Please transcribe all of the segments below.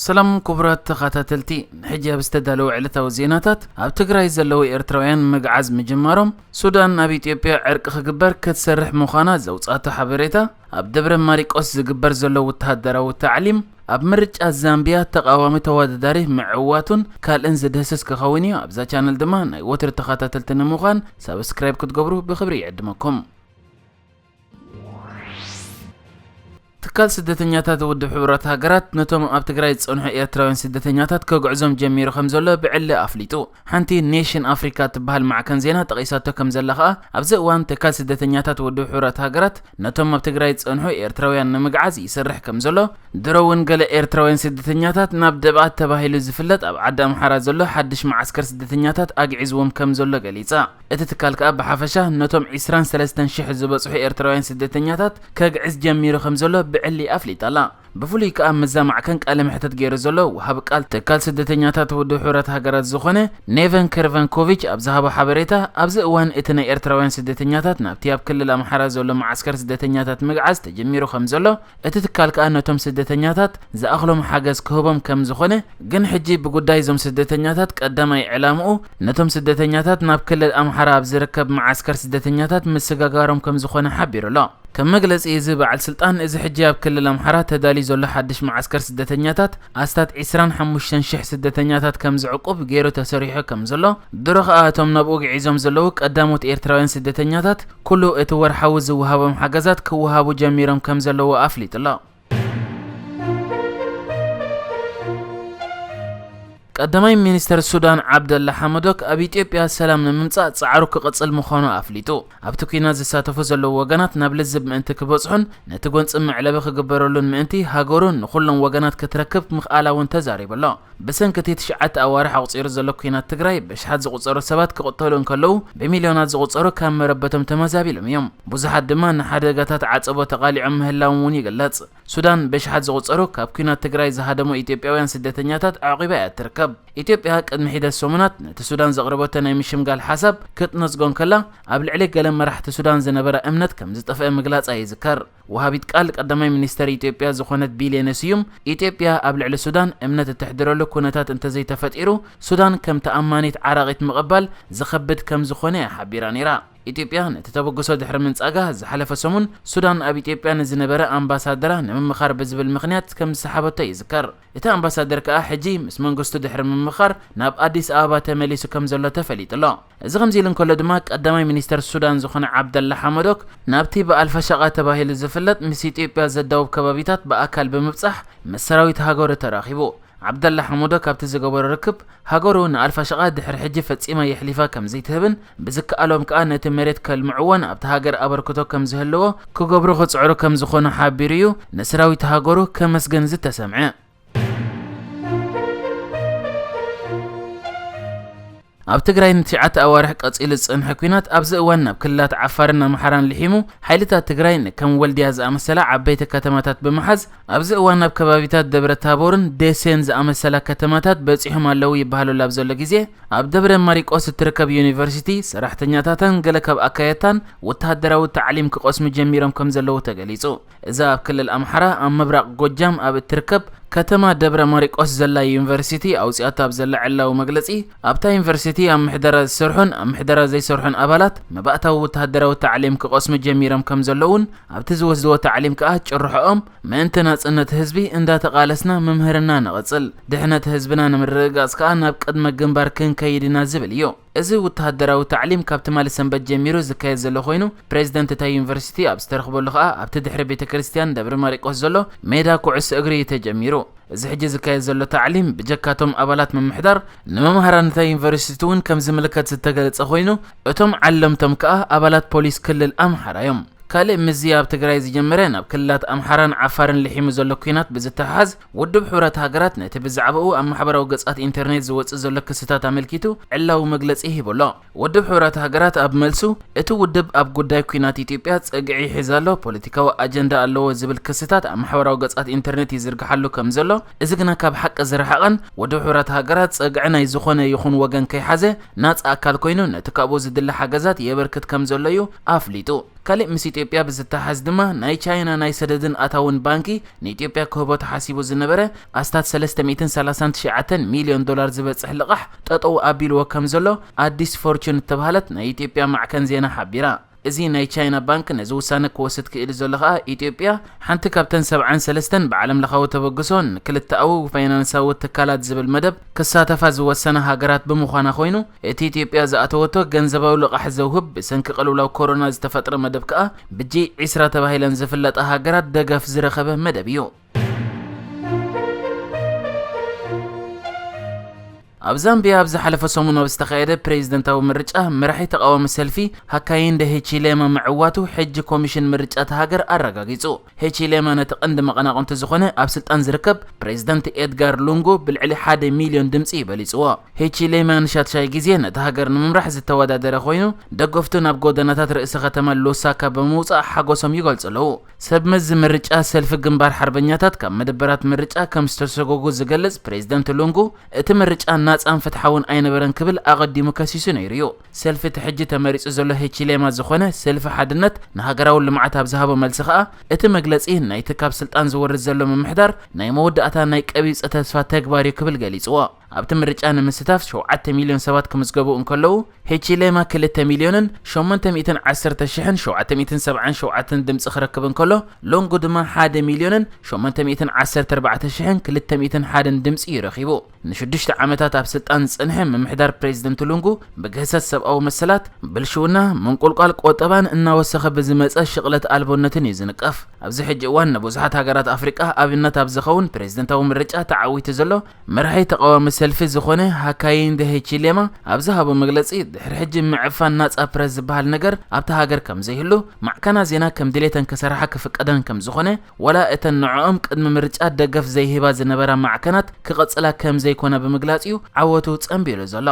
ሰላም ክቡራት ተኸታተልቲ፣ ሕጂ ኣብ ዝተዳለወ ዕለታዊ ዜናታት፣ ኣብ ትግራይ ዘለዉ ኤርትራውያን ምግዓዝ ምጅማሮም፣ ሱዳን ኣብ ኢትዮጵያ ዕርቂ ክግበር ክትሰርሕ ምዃና ዘውጻእቶ ሓበሬታ፣ ኣብ ደብረ ማሪቆስ ዝግበር ዘሎ ወተሃደራዊ ታዕሊም፣ ኣብ ምርጫ ዛምቢያ ተቓዋሚ ተወዳዳሪ ምዕዋቱን ካልእን ዝድህስስ ክኸውን እዩ። ኣብዛ ቻነል ድማ ናይ ወትሪ ተኸታተልቲ ንምዃን ሳብስክራይብ ክትገብሩ ብኽብሪ ይዕድመኩም። ትካል ስደተኛታት ውድብ ሕቡራት ሃገራት ነቶም ኣብ ትግራይ ዝጸንሑ ኤርትራውያን ስደተኛታት ከግዕዞም ጀሚሩ ከም ዘሎ ብዕሊ ኣፍሊጡ። ሓንቲ ኔሽን ኣፍሪካ እትበሃል ማዕከን ዜና ጠቒሳቶ ከም ዘላ ከኣ፣ ኣብዚ እዋን ትካል ስደተኛታት ውድብ ሕቡራት ሃገራት ነቶም ኣብ ትግራይ ዝጸንሑ ኤርትራውያን ንምግዓዝ ይሰርሕ ከም ዘሎ፣ ድሮ እውን ገለ ኤርትራውያን ስደተኛታት ናብ ደብኣት ተባሂሉ ዝፍለጥ ኣብ ዓዲ ኣምሓራ ዘሎ ሓድሽ መዓስከር ስደተኛታት ኣግዒዝዎም ከም ዘሎ ገሊጻ። እቲ ትካል ከኣ ብሓፈሻ ነቶም ዕስራን ሰለስተን ሽሕ ዝበጽሑ ኤርትራውያን ስደተኛታት ከግዕዝ ጀሚሩ ከም ዘሎ ብዕሊ ኣፍሊጣ ኣላ። ብፍሉይ ከኣ ምስዛ ማዕከን ቃለ መሕተት ገይሩ ዘሎ ወሃቢ ቃል ትካል ስደተኛታት ውድብ ሕቡራት ሃገራት ዝኾነ ኔቨን ከርቨንኮቪች ኣብ ዝሃቦ ሓበሬታ፣ ኣብዚ እዋን እቲ ናይ ኤርትራውያን ስደተኛታት ናብቲ ኣብ ክልል ኣምሓራ ዘሎ መዓስከር ስደተኛታት ምግዓዝ ተጀሚሩ ከም ዘሎ፣ እቲ ትካል ከኣ ነቶም ስደተኛታት ዝኣኽሎም ሓገዝ ክህቦም ከም ዝኾነ፣ ግን ሕጂ ብጉዳይ እዞም ስደተኛታት ቀዳማይ ዕላምኡ ነቶም ስደተኛታት ናብ ክልል ኣምሓራ ኣብ ዝርከብ መዓስከር ስደተኛታት ምስጋጋሮም ከም ዝኾነ ሓቢሩ ኣሎ። ከም መግለጺ እዚ በዓል ስልጣን፣ እዚ ሕጂ ኣብ ክልል ኣምሓራ ተዳልዩ ዘሎ ሓድሽ መዓስከር ስደተኛታት ኣስታት ዕስራን ሓሙሽተን ሽሕ ስደተኛታት ከም ዝዕቁብ ገይሩ ተሰሪሑ ከም ዘሎ፣ ድሮ ከኣ እቶም ናብኡ ግዒዞም ዘለዉ ቀዳሞት ኤርትራውያን ስደተኛታት ኩሉ እቲ ወርሓዊ ዝወሃቦም ሓገዛት ክወሃቡ ጀሚሮም ከም ዘለዉ ኣፍሊጡ ኣሎ። ቀዳማይ ሚኒስተር ሱዳን ዓብደላ ሓመዶክ ኣብ ኢትዮጵያ ሰላም ንምምጻእ ጻዕሩ ክቕጽል ምዃኑ ኣፍሊጡ። ኣብቲ ኲናት ዝሳተፉ ዘለዉ ወገናት ናብ ልዝብ ምእንቲ ክበጽሑን ነቲ ጎንጺ መዕለቢ ክግበረሉን ምእንቲ ሃገሩ ንኹሎም ወገናት ክትረክብ ምኽኣላ እውን ተዛሪቡ ኣሎ። ብሰንኪ እቲ ትሽዓተ ኣዋርሕ ኣቑጺሩ ዘሎ ኲናት ትግራይ ብሽሓት ዝቑጸሩ ሰባት ክቕተሉ እንከለዉ ብሚልዮናት ዝቑጸሩ ካብ መረበቶም ተመዛቢሎም እዮም። ብዙሓት ድማ ንሓደጋታት ዓጸቦ ተቓሊዖም ምህላዎም እውን ይግለጽ። ሱዳን ብሽሓት ዝቑጸሩ ካብ ኲናት ትግራይ ዝሃደሙ ኢትዮጵያውያን ስደተኛታት ኣዕቒባ እያ እትርከብ። ኢትዮጵያ ቅድሚ ሒደት ሰሙናት ነቲ ሱዳን ዘቕረበቶ ናይ ምሽምጋል ሓሳብ ክትነጽጎ እንከላ፣ ኣብ ልዕሊ ገለ መራሕቲ ሱዳን ዝነበራ እምነት ከም ዝጠፍአ ምግላጻ ይዝከር። ወሃቢት ቃል ቀዳማይ ሚኒስተር ኢትዮጵያ ዝኾነት ቢሌነ ስዩም፣ ኢትዮጵያ ኣብ ልዕሊ ሱዳን እምነት እተሕድረሉ ኩነታት እንተዘይተፈጢሩ፣ ሱዳን ከም ተኣማኒት ዓራቒት ምቕባል ዝኸብድ ከም ዝኾነ እያ ሓቢራ ነይራ። ኢትዮጵያ ነቲ ተበግሶ ድሕሪ ምንጻጋ፣ ዝሓለፈ ሰሙን ሱዳን ኣብ ኢትዮጵያ ንዝነበረ ኣምባሳደራ ንምምኻር ብዝብል ምኽንያት ከም ዝሰሓበቶ ይዝከር። እቲ ኣምባሳደር ከኣ ሕጂ ምስ መንግስቱ ድሕሪ ምምኻር ናብ ኣዲስ ኣበባ ተመሊሱ ከም ዘሎ ተፈሊጡ ኣሎ። እዚ ከምዚ ኢሉ እንከሎ ድማ፣ ቀዳማይ ሚኒስተር ሱዳን ዝኾነ ዓብደላ ሓመዶክ ናብቲ ብኣልፋሻቃ ተባሂሉ ዝፍለጥ ምስ ኢትዮጵያ ዘዳውብ ከባቢታት ብኣካል ብምብጻሕ ምስ ሰራዊት ሃገሩ ተራኺቡ። ዓብደላ ሓመዶክ ኣብቲ ዝገበሮ ርክብ፣ ሃገሩ ንኣልፋሻቃ ድሕሪ ሕጂ ፈጺማ የሕሊፋ ከም ዘይትህብን ብዝከኣሎም ከኣ ነቲ መሬት ከልምዕዎን ኣብቲ ሃገር ኣበርክቶ ከም ዝህልዎ ክገብሩ ክጽዕሩ ከም ዝኾኑ ሓቢሩ እዩ ንሰራዊት ሃገሩ ከመስግን ዝተሰምዐ። ኣብ ትግራይ ንትሽዓተ ኣዋርሕ ቀጺሉ ዝጸንሐ ኲናት ኣብዚ እዋን ናብ ክልላት ዓፋርን ኣምሓራን ልሒሙ፣ ሓይልታት ትግራይ ንከም ወልድያ ዝኣመሰላ ዓበይቲ ከተማታት ብምሓዝ፣ ኣብዚ እዋን ናብ ከባቢታት ደብረ ታቦርን ደሴን ዝኣመሰላ ከተማታት በጺሖም ኣለዉ ይበሃሉ ኣብ ዘሎ ግዜ፣ ኣብ ደብረ ማሪቆስ እትርከብ ዩኒቨርሲቲ ሰራሕተኛታታን ገለ ካብ ኣካየድታን ወተሃደራዊ ታዕሊም ክቐስሙ ጀሚሮም ከም ዘለዉ ተገሊጹ። እዛ ኣብ ክልል ኣምሓራ ኣብ ምብራቕ ጎጃም ኣብ እትርከብ ከተማ ደብረ ማሪቆስ ዘላ ዩኒቨርሲቲ ኣውፂኣቶ ኣብ ዘላ ዕላዊ መግለፂ፣ ኣብታ ዩኒቨርሲቲ ኣብ ምሕደራ ዝሰርሑን ኣብ ምሕደራ ዘይሰርሑን ኣባላት መባእታዊ ወተሃደራዊ ታዕሊም ክቐስሙ ጀሚሮም ከም ዘለውን ኣብቲ ዝወስድዎ ታዕሊም ከኣ ጭርሖኦም ምእንቲ ናፅነት ህዝቢ እንዳተቓለስና ምምህርና ንቐፅል፣ ድሕነት ህዝብና ንምርግጋፅ ከኣ ናብ ቅድመ ግንባር ክንከይድ ኢና ዝብል እዩ። እዚ ወተሃደራዊ ታዕሊም ካብ ትማሊ ሰንበት ጀሚሩ ዝካየድ ዘሎ ኮይኑ፣ ፕሬዝደንት እታ ዩኒቨርሲቲ ኣብ ዝተረኽበሉ ከኣ ኣብቲ ድሕሪ ቤተ ክርስቲያን ደብረ ማሪቆስ ዘሎ ሜዳ ኩዕሶ እግሪ እዩ ተጀሚሩ። እዚ ሕጂ ዝካየድ ዘሎ ታዕሊም ብጀካቶም ኣባላት ምምሕዳር ንመምሃራን እታ ዩኒቨርሲቲ እውን ከም ዝምልከት ዝተገለጸ ኮይኑ፣ እቶም ዓለምቶም ከኣ ኣባላት ፖሊስ ክልል ኣምሓራ እዮም። ካልእ ምስዚ ኣብ ትግራይ ዝጀመረ ናብ ክልላት ኣምሓራን ዓፋርን ልሒሙ ዘሎ ኲናት ብዝተሓሓዝ፣ ውድብ ሕቡራት ሃገራት ነቲ ብዛዕባኡ ኣብ ማሕበራዊ ገጻት ኢንተርኔት ዝወጽእ ዘሎ ክስታት ኣመልኪቱ ዕላዊ መግለጺ ሂቡ ኣሎ። ውድብ ሕቡራት ሃገራት ኣብ መልሱ፣ እቲ ውድብ ኣብ ጉዳይ ኲናት ኢትዮጵያ ጸግዒ ይሕዝ ኣሎ፣ ፖለቲካዊ ኣጀንዳ ኣለዎ ዝብል ክስታት ኣብ ማሕበራዊ ገጻት ኢንተርኔት ይዝርግሓሉ ከም ዘሎ፣ እዚ ግና ካብ ሓቂ ዝረሓቐን ውድብ ሕቡራት ሃገራት ጸግዒ ናይ ዝኾነ ይኹን ወገን ከይሓዘ ናጻ ኣካል ኮይኑ ነቲ ካብኡ ዝድለ ሓገዛት የበርክት ከም ዘሎ እዩ ኣፍሊጡ። ካሊእ ምስ ኢትዮጵያ ብዝተሓዝ ድማ ናይ ቻይና ናይ ሰደድን ኣታውን ባንኪ ንኢትዮጵያ ክህቦ ተሓሲቡ ዝነበረ ኣስታት ሰለስተ ሚእትን ሰላሳን ትሽዓተን ሚልዮን ዶላር ዝበጽሕ ልቓሕ ጠጠው ኣቢልዎ ከም ዘሎ ኣዲስ ፎርቹን እተባህለት ናይ ኢትዮጵያ ማዕከን ዜና ሓቢራ። እዚ ናይ ቻይና ባንክ ነዚ ውሳነ ክወስድ ክኢሉ ዘሎ ከኣ ኢትዮጵያ ሓንቲ ካብተን ሰብዓን ሰለስተን ብዓለም ለኻዊ ተበግሶ ንክልተኣዊ ፋይናንሳዊ ትካላት ዝብል መደብ ክሳተፋ ዝወሰና ሃገራት ብምዃና ኮይኑ እቲ ኢትዮጵያ ዝኣተወቶ ገንዘባዊ ልቓሕ ዘውህብ ብሰንኪ ቅልውላው ኮሮና ዝተፈጥረ መደብ ከኣ ብጂ ዒስራ ተባሂለን ዝፍለጣ ሃገራት ደገፍ ዝረኸበ መደብ እዩ። ኣብ ዛምቢያ ኣብ ዝሓለፈ ሰሙን ኣብ ዝተኻየደ ፕሬዝደንታዊ ምርጫ መራሒ ተቓዋሚ ሰልፊ ሃካይንደ ሂቺሌማ ምዕዋቱ ሕጂ ኮሚሽን ምርጫ እታ ሃገር ኣረጋጊጹ። ሂቺሌማ ነቲ ቀንዲ መቐናቕንቱ ዝኾነ ኣብ ስልጣን ዝርከብ ፕሬዝደንት ኤድጋር ሉንጉ ብልዕሊ ሓደ ሚልዮን ድምጺ እዩ በሊጽዎ። ሂቺሌማ ንሻድሻይ ግዜ ነቲ ሃገር ንምምራሕ ዝተወዳደረ ኮይኑ ደገፍቱ ናብ ጎደናታት ርእሲ ከተማ ሉሳካ ብምውጻእ ሓጎሶም ይገልጹ ኣለዉ። ሰብ መዚ ምርጫ ሰልፊ ግንባር ሓርበኛታት ካብ መደበራት ምርጫ ከም ዝተሰጎጉ ዝገልጽ ፕሬዝደንት ሉንጉ እቲ ምርጫ ናጻን ፍትሓውን ኣይነበረን ክብል ኣቐዲሙ ከሲሱ ነይሩ እዩ። ሰልፊ እቲ ሕጂ ተመሪጹ ዘሎ ሂቺሌማ ዝኾነ ሰልፊ ሓድነት ንሃገራዊ ልምዓት ኣብ ዝሃቦ መልሲ ከኣ እቲ መግለጺ ናይቲ ካብ ስልጣን ዝወርድ ዘሎ ምምሕዳር ናይ መወዳእታ ናይ ቀቢጸ ተስፋ ተግባር እዩ ክብል ገሊጽዎ። ኣብቲ ምርጫ ንምስታፍ ሸውዓተ ሚልዮን ሰባት ክምዝገቡ እንከለዉ ሂቺሌማ ክልተ ሚልዮንን ሸሞንተ ሚእትን ዓሰርተ ሽሕን ሸውዓተ ሚእትን ሰብዓን ሸውዓተን ድምጺ ክረክብ እንከሎ ሎንጉ ድማ ሓደ ሚልዮንን ሸሞንተ ሚእትን ዓሰርተ ኣርባዕተ ሽሕን ክልተ ሚእትን ሓደን ድምጺ እዩ ረኺቡ። ንሽዱሽተ ዓመታት ኣብ ስልጣን ዝጸንሐ ምምሕዳር ፕሬዝደንት ሉንጉ ብግህሰት ሰብኣዊ መሰላት፣ ብልሽውና፣ ምንቁልቋል ቆጠባን እናወሰኸ ብዝመጸ ሽቕለት ኣልቦነትን እዩ ዝንቀፍ። ኣብዚ ሕጂ እዋን ንብዙሓት ሃገራት ኣፍሪቃ ኣብነት ኣብ ዝኸውን ፕሬዝደንታዊ ምርጫ ተዓዊቱ ዘሎ መራሒ ተቓዋሚ ሰልፊ ዝኾነ ሃካይንደ ሂቺሌማ ኣብ ዝሃቦ መግለጺ ድሕሪ ሕጂ ምዕፋን ናጻ ፕረስ ዝበሃል ነገር ኣብታ ሃገር ከም ዘይህሉ፣ ማዕከናት ዜና ከም ድሌተን ክሰርሓ ክፍቀደን ከም ዝኾነ፣ ዋላ እተን ንዕኦም ቅድሚ ምርጫ ደገፍ ዘይህባ ዝነበራ ማዕከናት ክቐጽላ ከም ዘይኮነ ብምግላጽ እዩ ዓወቱ ጸንቢሉ ዘሎ።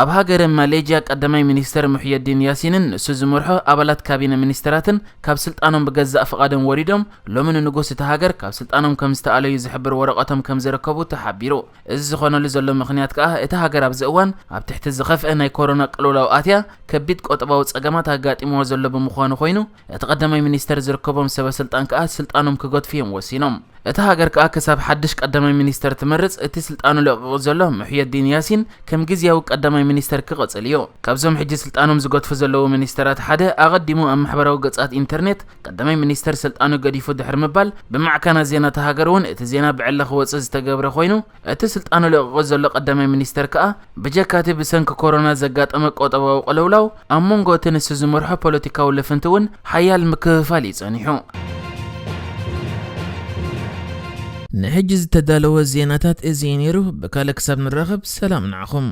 ኣብ ሃገረ ማሌዥያ ቀዳማይ ሚኒስተር ሙሕየዲን ያሲንን ንሱ ዝመርሖ ኣባላት ካቢነ ሚኒስተራትን ካብ ስልጣኖም ብገዛእ ፍቓዶም ወሪዶም ሎሚ ንንጉስ እታ ሃገር ካብ ስልጣኖም ከም ዝተኣለዩ ዝሕብር ወረቐቶም ከም ዝረከቡ ተሓቢሩ። እዚ ዝኾነሉ ዘሎ ምኽንያት ከኣ እታ ሃገር ኣብዚ እዋን ኣብ ትሕቲ ዝኸፍአ ናይ ኮሮና ቅልውላው ኣትያ ከቢድ ቆጠባዊ ጸገማት ኣጋጢምዋ ዘሎ ብምዃኑ ኮይኑ እቲ ቀዳማይ ሚኒስተር ዝርከቦም ሰበ ስልጣን ከኣ ስልጣኖም ክገድፉ እዮም ወሲኖም። እታ ሃገር ከኣ ክሳብ ሓድሽ ቀዳማይ ሚኒስተር ትመርጽ እቲ ስልጣኑ ለቒቑ ዘሎ ሙሕየዲን ያሲን ከም ግዝያዊ ቀዳማይ ሚኒስተር ክቕጽል እዩ። ካብዞም ሕጂ ስልጣኖም ዝገድፉ ዘለዉ ሚኒስተራት ሓደ ኣቐዲሙ ኣብ ማሕበራዊ ገጻት ኢንተርኔት ቀዳማይ ሚኒስተር ስልጣኑ ገዲፉ ድሕሪ ምባል ብማዕከናት ዜና እታ ሃገር እውን እቲ ዜና ብዕሊ ክወጽእ ዝተገብረ ኮይኑ እቲ ስልጣኑ ለቒቑ ዘሎ ቀዳማይ ሚኒስተር ከኣ ብጀካ እቲ ብሰንኪ ኮሮና ዘጋጠመ ቆጠባዊ ቅልውላው ኣብ መንጎ እቲ ንሱ ዝመርሖ ፖለቲካዊ ልፍንቲ እውን ሓያል ምክፍፋል እዩ ጸኒሑ። ንሕጂ ዝተዳለወ ዜናታት እዚ እዩ ነይሩ። ብካልእ ክሳብ ንራኸብ ሰላም ንዓኹም።